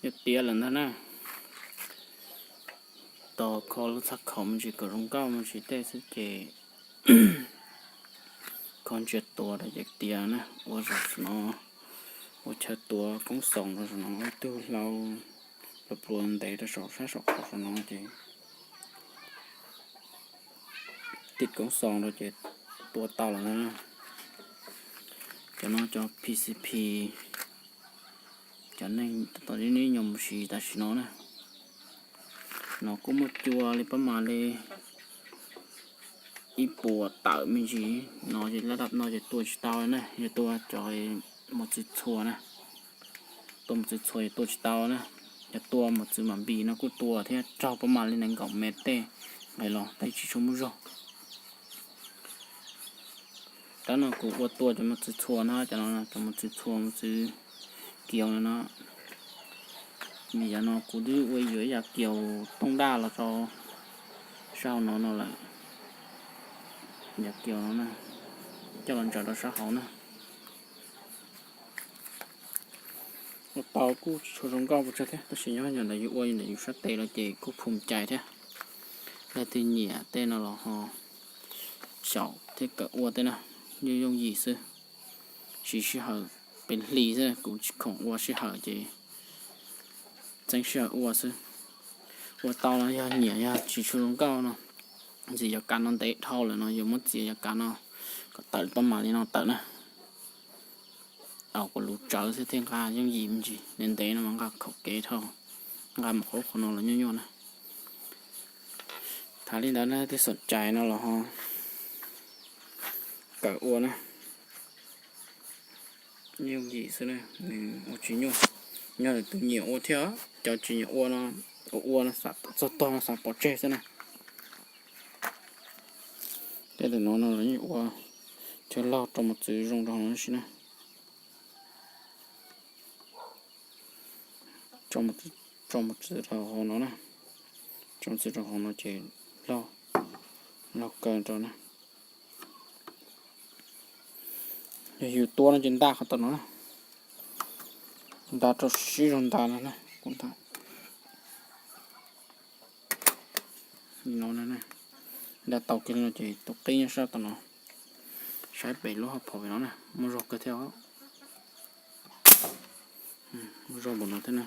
Yuav tiav lawm ntag na. Tos kho lub txhab khaum me ntsis kom zoo nkauj me ntsis tej xwb ces kho ntsia tuav rau ces tiav na. Ua zaum no, ua chaw tuav koob xoos rau saum no, ib tug hlau pluas pluas ntev rau saum sab saum qaum saum no ces tim koob xoos rau ces tua tau lawm na. Cov no cov P C P, cov neeg tau nib nyob mus siv tam sim no na. No kuj muaj cua li pab mas li ib puas tawm me ntsis no ces lab dab no ces tua tsis tau na, yog tua cov mos txwv txhua na. Tua mos txwv txhua ces tua tsis tau na. Yog tua mos txwv mam npis no kuj tua thiab, raug pab mas li nees nkaum mev tej nqes los tab tsis tshua muaj zog. Tab no kuv ua tua cov mos txwv txhua na, cov no cov mos txwv txhua mos txwv kiaus no. Vim yam no kuv twb ua yuav ib yam kiaus tooj daj los rau sab hauv no no lawm. Yam kiaus no coj los ntsaws rau sab hauv na. Ua tau kuj tsis tshua zoo nkauj pes tsawg thiab, tab sis nyob ntawm yus ua ntawm yus sab tes los ces kuj phum cai thiab. Leej twg nyiam tej no los ho xyaum thiab kawm ua tej na, yooj yooj yim xwb. Siv sij hawm pes hlis xwb, kuv tsis khoom ua sij hawm ces txeeb sij hawm ua xwb. Ua tau los yog nyiam, yog tsis tshua zoo nkauj no, ntxiv yov kav no ntev dhau lawm no yuav muab txiav yov kav no kom tawm pab mas li no tawm na. Au, kuv lub tsawv xwb thiaj nqa yooj yim me ntsis, ntev ntev no mas nqa khaum kev dhau, nqa mus qhov qhov no los nyuaj nyuaj na. Tham li ntawd na, twb xom cai no los ho kawm ua na. Yooj yim xwb na, nws ua tsis nyuaj. Nyob tus nyiam ua thiab, cov tsis nyiam ua no, ua ua no txog tog no xav pov tseg xwb na. Tej tus no no los yeej ua chaw laug rau mos txwv zoo rau hauv no si na. Tso mos txwv rau hauv no na, tso mos txwv rau hauv no ces laug, laug kawg rau na. Yog yus tua no ces nta qhov tom no na, nta rau sib zog nta no na, kuv nta no, nta tau kiag no ces tus qib nyob sab tom no, saib pem lub hauv phom pem no na, muaj zog kawg thiab. Muaj zog npaum no thiab na.